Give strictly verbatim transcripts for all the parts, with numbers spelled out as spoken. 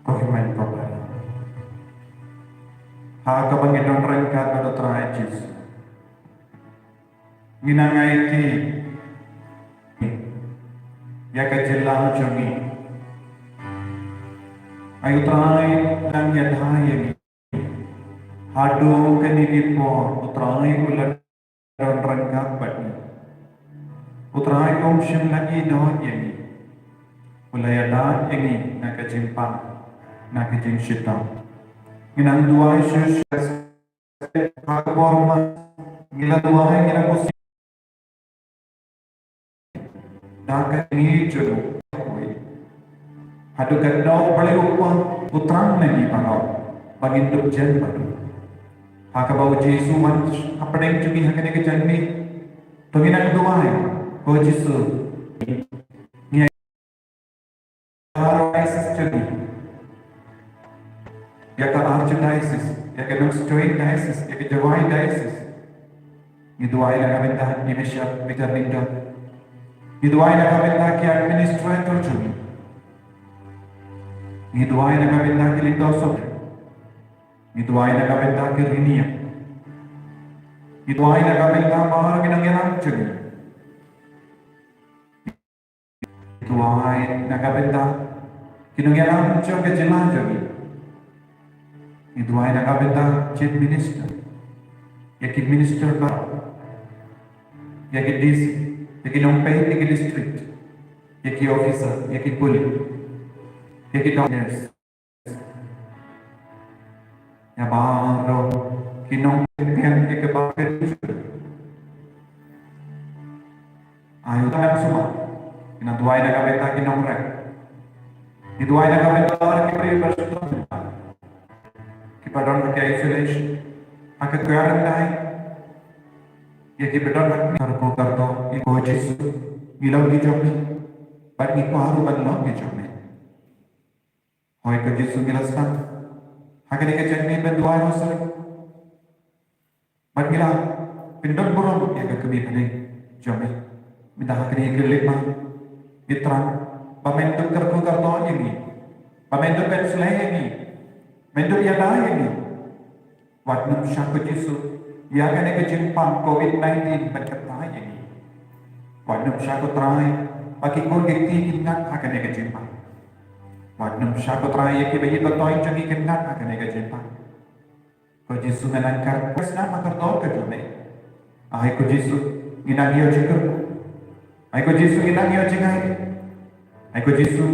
Ko hynmen ko para. Ha kaba ngi don ryngkat bad U Trai Jisu, ngi nang aiti ïa ka jylla jong ngi. Ai U Trai, nang ïada ïa ngi. Haduh kane ki por U Trai u la don ryngkat bad ngi. U Trai um shym la ïehnoh ïa ngi. U la ïada ïa ngi na ka jingpang, na ka jingshitom. Ngi nang duwai shuh shuh ha ka por ma ngi la duwai, ngi la koit da ka jingïeit jong u. Haduh katno balei u Kpa u thrang na ngi baroh ba ngin dup jen bad u. Ha kaba U Jisu u wan hapdeng jong ngi ha kane ka janmiet, to ngin nang duwai, ko Jisu, ngi ïa ka archdiocese jong ngi, ïa ka archdiocese, ïa ka Nongstoiñ diocese, ïa ka Jowai diocese. Ngi duwai na ka bynta i Bishop Peter Lyngdoh. Ngi duwai na ka bynta ki administrator jong ngi. Ngi duwai na ka bynta ki Lyngdoh Sovereign. Ngi duwai na ka bynta ki Rynïeng. Ngi duwai na ka bynta baroh ki nongïalam jong ngi. Ngi duwai na ka bynta ki nongïalam jong ka jylla jong ngi. Ngi duwai na ka bynta Chief Minister, ïa ki minister baroh, ïa ki D C, ïa ki nongpeit ïa ki district, ïa ki officer, ïa ki pule, ïa ki doctors. Ïa baroh ki nongpynïaid ïa kaba ka jong ngi. Ai u tang sumar. Ngin duwai na ka bynta ki nongrep. Ngin duwai na ka bynta ki briew ba shu don, kiba don ha ki isolation, ha ki quarantine. Ïa kiba don ha ki kyrkhu kyrdoh, ïa ko Jisu, ngi long ki jong me. Bad ngi kwah ruh ban long ki jong me. Hooid ko Jisu, ngi la sdang ha kane ka jingmih ban duwai rosari. Bad ngi la pyndon burom ïa ka kmie bneng jong me. Mynta ha kane ka leit ma, ngi thrang ba men dup kyrkhu kyrdoh ïa ngi, ba men dup pynshlei ïa ngi, men dup ïada ïa ngi. Wat nym shah ko Jisu ïa kane ka jingpang covid nineteen ban kyntait ïa ngi. Wat nym shah ko Trai ba ki khun ki kti kin ngat ha kane ka jingpang. Wat nym shah ko Trai ïa kiba ïeit ba thoh jong ngi kin ngat ha kane ka jingpang. Ko Jisu, ngan nang kyrpad, snam ha ka kyrteng ka jong me. Ai ko Jisu, ngi nang ïoh jingkyrkhu. Ai ko Jisu, ngi nang ïoh jingai. Ai ko Jisu,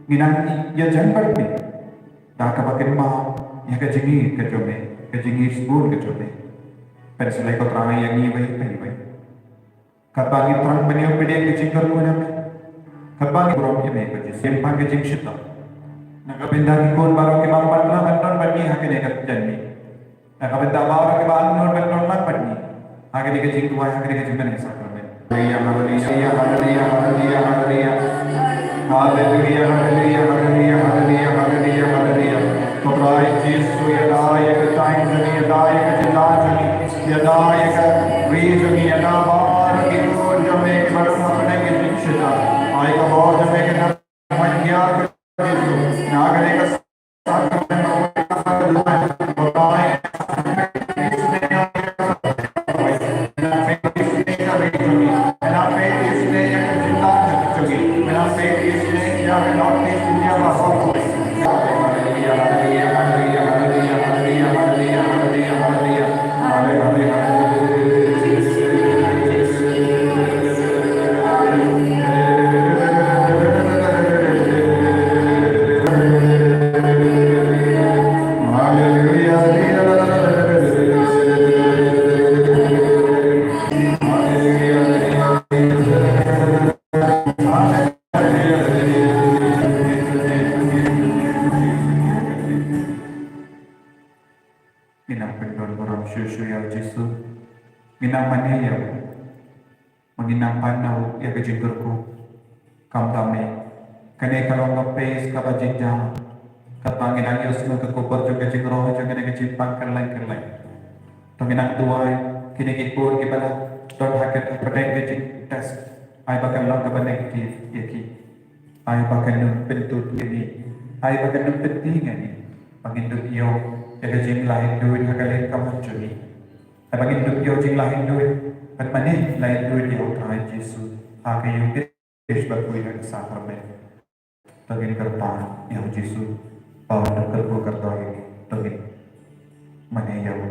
ngi nang ïa jan bad me da kaba kynmaw ïa ka jingïeit ka jong me, ka jingïeit shibun ka jong me. Pynshlei ko Trai ïa ngi iwei pa iwei. Katba ngi thrang ban ïoh pdiang ka jingkyrkhu na me, katba ngi burom ïa me ko Jisu, ïa pang ka jingshit. Na ka bynta ki khun baroh kiba pat lah ban don bad ngi ha kane ka jingmih. Na ka bynta baroh kiba ym don ban don lang bad ngi ha kane ka jingduwai, ha kane ka jingmane sakramen. Haleluya, haleluya, haleluya, haleluya, haleluya. Haleluya, haleluya, haleluya, haleluya, haleluya, haleluya. Ko Trai Jisu, ïada ïa ka time jong ngi, ïada ïa ka jylla jong ngi, ïada ïa ka ri jong ngi, ïada baroh ki khun jong me kiba don ha kane ka jingshit. Ai ka bor jong me kan nang ban hiar ko Jisu. Na kane ka Ngi nang pyndon burom shuh shuh ïa u Jisu. Ngi nang mane ïa u. Ba ngin nang pan na u ïa ka jingkyrkhu. Khamtam eh, kane ka long ka phase kaba jynjar. Katba ngin nang ïohsngew ka khubor jong ka jingroi jong kane ka jingpang kylleng kylleng. To ngin nang duwai, kine ki khun kiba la don ha ka, hapdeng ka jingtest, ai ba kan long kaba negative ïa ki. Ai ba kan nym pyntut ïa ngi. Ai ba kan nym pyntieng ïa ngi. Ba ngin dup ïoh ïa ka jinglah ïa ka duwai ha ka leit ka wan jong ngi. Haba ngin dup ïoh jinglah ïa ka duwai, ban mane lah ïa ka duwai ïa u Trai Jisu ha ka Eucharist bad poi ha ka sakramen. To ngin kyrpad ïa u Jisu ba un dup kyrkhu kyrdoh ïa ngi. To ngin mane ïa u.